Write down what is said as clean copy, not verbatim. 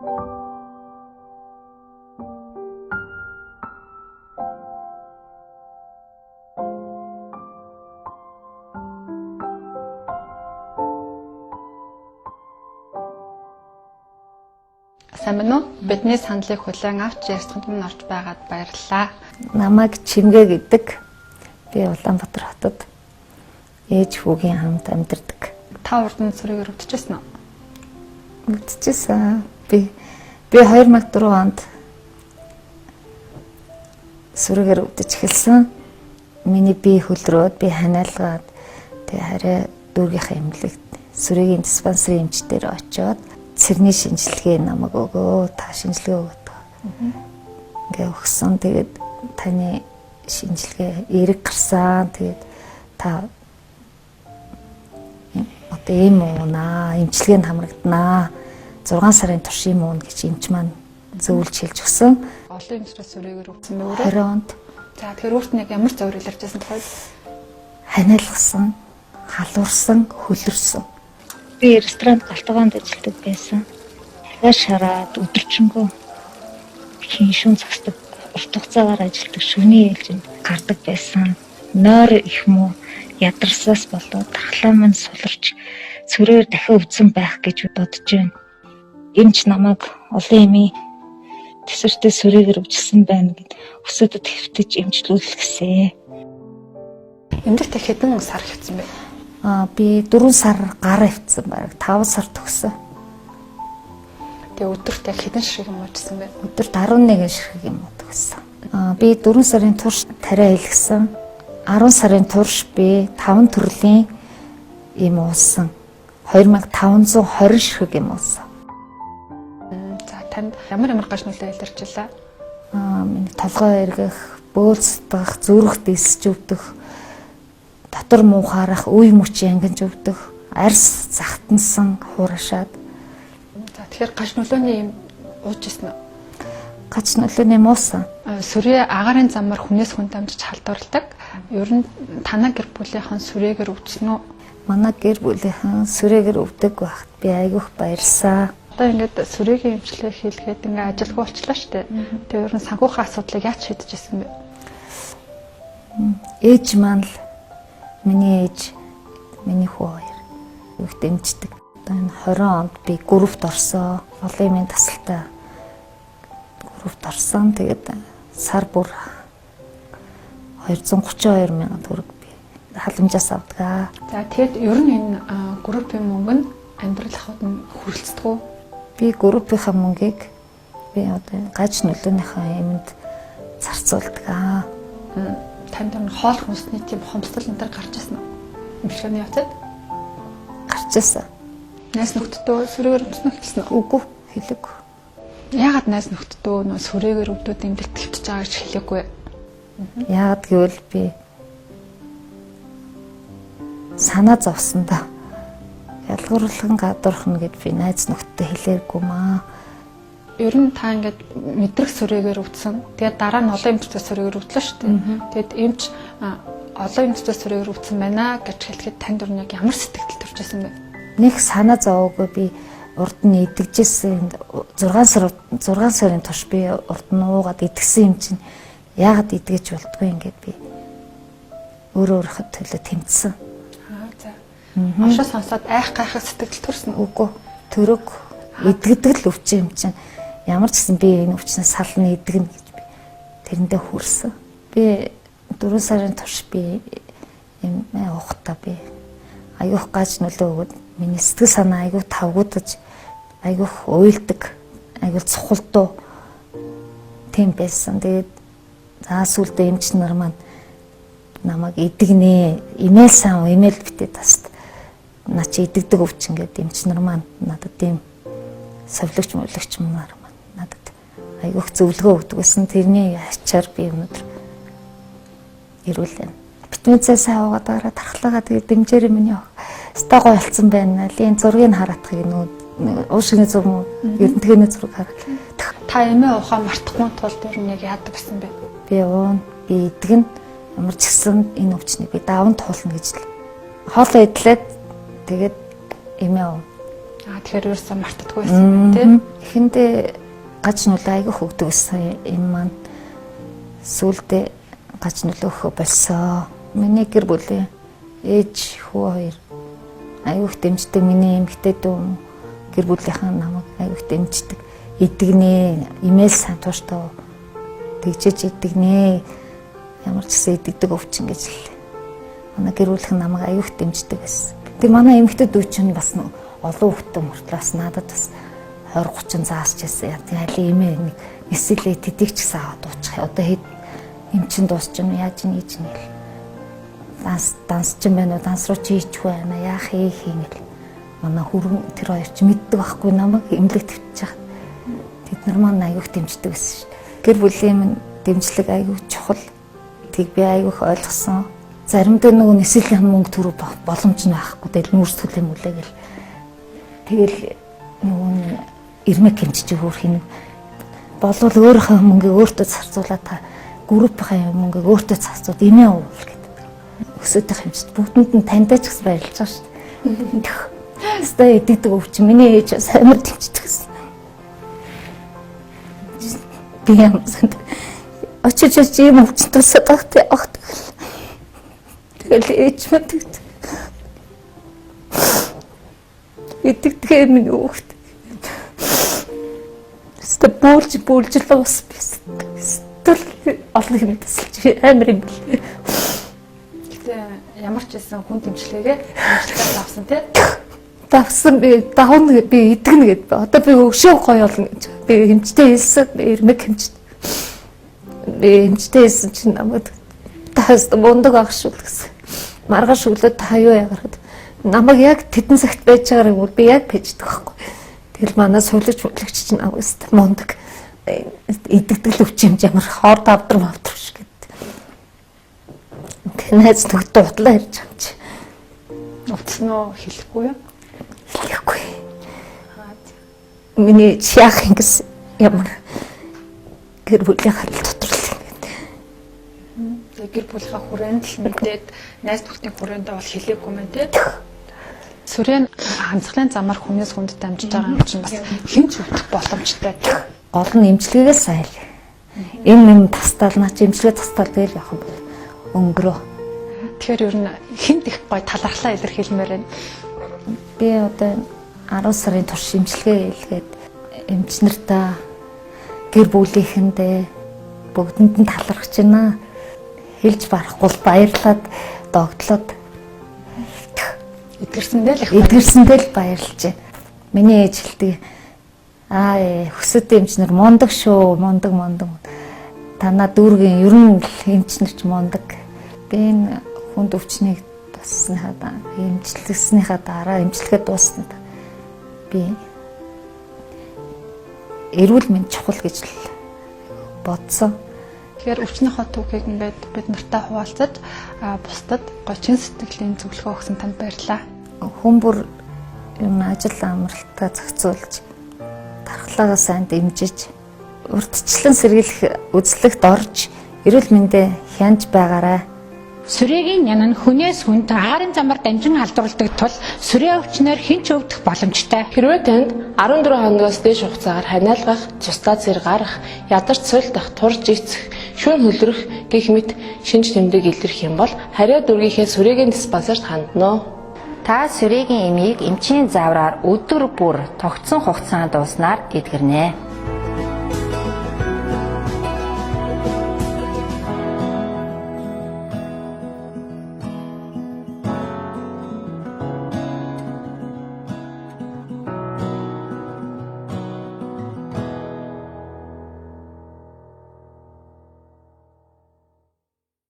Сайн байна уу? Бидний саналыг хүлээн авч ярьцганд минь орж байгаад баярлалаа. Намайг Чимгэ гэдэг. Би Улаанбаатар хотод ээж хүүгийн хамт амьдардаг. Та урд нь сүрэгээр өвдөжсэн үү? Өвдөжсэн. Би 2004 онд сүрэгээр өвдөж эхэлсэн. Миний бие хөлрөөд, би ханиалгаад тэгээ хараа дүүргийнхээ эмнэлэгт сүрэгийн диспансерийн эмч дээр очиод цэрний шинжилгээ намайг өгөө, та шинжилгээ өгöd. Ингээ өгсөн. Тэгээд таны шинжилгээ эерэг гарсан. Тэгээд та одоо ийм уунаа, эмчилгээ нь хамрагданаа. 6 сарын турш ийм уун гэж эмч маань зөвлөж хэлж өгсөн. Олон эмчрээс сүрэгээр өвдсөн бэ өөрөө? 20 онд. За тэгэхээр өөрт нь яг ямар зовир илэрч байсан тухайд? Ханиалгасан, халуурсан, хөлөрсөн. Би ресторанд галтгоонд ажилладаг байсан. Дахиад шараад өдөржингөө хин шүн зогсдог, урт хугацаагаар ажилладаг шөнийн ээлжинд гардаг байсан. Нойр их муу ядарсаас болоод дархлаа минь суларч сүрээр дахин өвдсөн байх гэж бодож байна. Эмч намайг олон эмийн тэсвэртэй сүрээгээр өвчлсөн байна гэд өсөдөд хэвтэж эмчлүүлэх гэсэн. Эмнэлэгт хэдэн сар хэвтсэн бэ? Би 4 сар гар авцсан баг 5 сар төгсөн. Тэгээ өдөрт яг хэдэн ширхэг юм уужсан бэ? Өдөрт 11 ширхэг юм төгссөн. Би 4 сарын турш тариа илгэсэн. 10 сарын турш би 5 төрлийн юм уусан. 2520 ширхэг юм уусан. За танд ямар ямар гаж нөлөө илэрч илаа? Миний толгой эргэх, бөөл сутгах, зүрх дисэж өвдөх, дотор муухаарах, үе мөч янгинж өвдөх, арьс захтансан хуурашаад. За тэгэхээр гаж нөлөөний юм ууж ирсэн үү? Гаж нөлөөний юм уусан. Сүрээ агаарын замаар хүнээс хүн дамжиж халдварладаг. Ер нь танай гэр бүлийнхэн сүрээгээр өвдсөн үү? Манай гэр бүлийнхэн сүрээгээр өвдөг байхад би айгүйх баярлсан. Одоо ингээд сүрээгийн эмчилгээ хийлгээд ингээд ажилгүй болчлаа шүү дээ. Тэгээ ер нь санхүүхийн асуудлыг яаж шийдэж ирсэн бэ? Ээж маань л миний ээж, миний хүү хоёр их дэмждэг. Одоо энэ 20 онд би группт орсон. Олон юмын тасалтай группт орсон. Тэгээд сар бүр 232 мянган төгрөг би халамжаас авдаг. За тэгэд ер нь энэ группийн мөнгө нь амьдрал ахуйд нь хүрэлцдэг үү? Би группийнхаа мөнгийг би одоо гаж нөлөөнийхөө юмд зарцуулдаг. Танд энэ хоол хүнсний тийм хомсдол энэ төр гарч ирсэн үү? Эмчилгээний явцад? Гарч ирсэн. Найз нөхдөдөө сүрээгээр өвдсөн үү хэлсэн үү? Үгүй, хэлээгүй. Яагаад найз нөхдөдөө нөө сүрээгээр өвдөд эмнэлэгт хэвтэж байгаа гэж хэлээгүй? Яагаад гэвэл би санаа зовсон доо. Ялгуурлан гадуурхна гэд би найз нөхдөдөө хэлээргүй маа. Ер нь та ингээд мэдрэх сүрээгээр өвдсөн. Тэгээд дараа нь олон эмчтэй сүрээгээр өвдлөө шүү дээ. Тэгээд эмч олон эмчтэй сүрээгээр өвдсөн байна гэж хэлэхэд танд ер нь яг ямар сэтгэл төрж байсан бэ? Нэг санаа зовоогүй би урд нь идэгжсэн. 6 сарын турш би урд нь уугаад идэгсэн юм чинь яагаад идгэж болдгүй ингээд би өөрөө өөрийнхөө төлөө тэмцсэн. За. Ошоо сонсоод айх гайхах сэтгэл төрсөн үү? Үгүй. Төрөг идэгдэг л өвчин юм чинь. Ямар ч гэсэн би энэ өвчнөөс сална идэгнэ гэж би тэрэндээ хүрсэн. Би 4 сарын турш би юм уухтаа би аюух гаж нөлөө өгөөд миний сэтгэл санаа аюух тавгуудаж аюух уйлдаг, аюул цухалдуу тийм байсан. Тэгээд за сүүлдээ эмч нар маань намайг идэгнэ, имэйл сан имэйл битээ таст наа чи идэгдэг өвчин гэдэг эмч нар маань надад тийм совлогч мовлогч нар маань надад айгүйх зөвлөгөө өгдөг байсан. Тэрний ачаар би өнөөдөр эрүүл байна. Витамин С сайн уугаад байгаараа тархлаагаа тэгээд дэмжээрэй миний ох. Ста гоё болсон байна. Лийн зургийг хараадахыг нүү уушигны зураг мөн эрдэнэтгэний зураг хараад. Та эмээ ухаан мартахгүй тулд ер нь яг яадаг гэсэн бэ? Би уун, би идэгнэ. Ямар ч гэсэн энэ өвчнийг би даван туулна гэж л. Хоолоо идлээд тэгээд эмээ уун. Тэгэхээр ерөөсөө мартдаггүй байсан юм тий. Эхэндээ гаж нүлээ айгүй хөгдөг гэсэн юм маань сүүлдээ гаж нүлөөхөө болсон. Миний гэр бүлийн ээж хүү хоёр айгүй их дэмждэг. Миний эмэгтэй дүү гэр бүлийнхэн намайг айгүй их дэмждэг. Идэгнэ, имэйл сан тууштай тэгжээж идэгнэ. Ямар ч гэсэн идэгдэг өвчин гэж л. Манай гэр бүлийнхэн намайг айгүй их дэмждэг байсан. Тэг манай эмэгтэй дүү чинь бас олон хүүхдтэй мөртлөө бас надад бас 20 30 заасч байсан. Тэг аль эмээ нэг нисэлээ тэдийг ч гэсэн аваад уучих. Одоо хэд эм чин дуусч юм яаж ийж нэл. Данс ч юм байна уу? Данс руу чи хийчих байна. Яах юм гэл. Манай хүрэн тэр хоёр чи мэддэг байхгүй намайг эмнэлэг твчих. Тэд нар маань айгүйх дэмждэг байсан шүү. Гэр бүлийн минь дэмжлэг айгүй чухал. Тийг би айгүйх ойлгосон. Заримдаа нөгөө нисэлийн мөнгө төрөө боломж нь байхгүй. Тэгэл нүүрс төлөө мүлээ гэл. Тэгэл нөгөө ирмэг хэмжиж хөөх юм. Болвол өөрийнхөө мөнгийг өөртөө зарцуулаад та группийн мөнгийг өөртөө зарцууд эмээ уул гэдэг. Өсөөдөх хэмжиж бүгдэнд нь таньдаа ч гэсэн баярлж байгаа шүү дээ. Өстой идэгдэг өвчин миний ээж бас амар дэмждэг гэсэн. Би ямсан. Очиж очиж ийм өвчин тусаад багт явах тэгэл. Тэгэл ээж мань тэгт. Идэгдэг минь өөхт. Өстой бөөлж л бас би. Өстөл олон юм тасалж амар юм бэл. Гэтэ ямар ч байсан хүн дэмжлэгээ амжилтаар давсан тий. Давсан би давна би идэгнэ гэд. Одоо би өшөө гоё болно гэж. Би хэмжтэй хэлсэн. Би ирмэг хэмжтэй. Би хэмжтэй хэлсэн чинь намайг таас мундаг ах шүү гэсэн. Маргааш өглөө та юу яагаад намайг яг тэдэн цагт байж байгаа юм бол би яг пэждэг байхгүй. Тэгэл манай суулж бүлэгч чинь намайг өстө мундаг идэгдэг л өвч юм ямар хоор давдар мавдар биш гэд. Найз нөхөд дутлаа ярьж байгаа юм чи. Утсан уу хэлэхгүй юу? Хэлэхгүй. Миний яах юм гэсэн ямар гэр бүлийн харил дотор л ингэ. Тэгээ гэр бүлийнхаа хүрээнд л мэдээд найз нөхдийн хүрээндээ бол хэлээгүй мэн тий. Сүрэн ханцглын замаар хүнээс хүнд дамжиж байгаа юм чинь бас хэмж өвдөх боломжтой. Гол нь эмчилгээгээс сайн хэл. Эм тастал наа чи эмчилгээ тастал гээл явах юм бол өнгөрөө. Тэгэхээр ер нь хинт их гой талархлаа илэрхийлмээр байна. Би одоо 10 сарын турш эмчилгээ хийлгээд эмч нартаа гэр бүлийнхэндээ бүгдэнд нь талархаж байна. Хэлж барахгүй л баярлаад догтлоод эдгэрсэндээ л их эдгэрсэндээ л баярлж байна. Миний ээж хэлдэг аа хөсөдөө эмч нар мундаг шүү, мундаг. Танаа дүүргийн ер нь эмч нар ч мундаг. Би энэ хүнд өвчнийг тусныхаа эмчлэгснийхаа дараа эмчилгээ дууснаа би эрүүл мэнд чухал гэж л бодсон. Тэгэхээр өвчнийхөө түүхийг ингээд бид нартай хуваалцаж бусдад гоё чин сэтгэлийн зөвлөгөө өгсөн танд баярлалаа. Хүн бүр юм ажил амралтаа зохицуулж тархлаагаа сайн дэмжиж урьдчилан сэргийлэх үзлэгт орж эрүүл мэндээ хянж байгаарай. Сүрэгийн нянан хүнээс хүнд агаарын замаар дамжин халдварладаг тул сүрээ өвчнөр хэн ч өвдөх боломжтой. Хэрвээ танд 14 хоногоос дээш хугацаагаар ханиалгах, цусдаа цэр гарах, ядарч сулдах, турж эцэх, шүүн хөлрөх гэх мэт шинж тэмдэг илэрх юм бол хариа дүүргийнхээ сүрэгийн диспансерт хандна. Та сүрэгийн эмийг эмчийн заавраар өдөр бүр тогтсон хугацаанд ууснаар эдгэрнэ.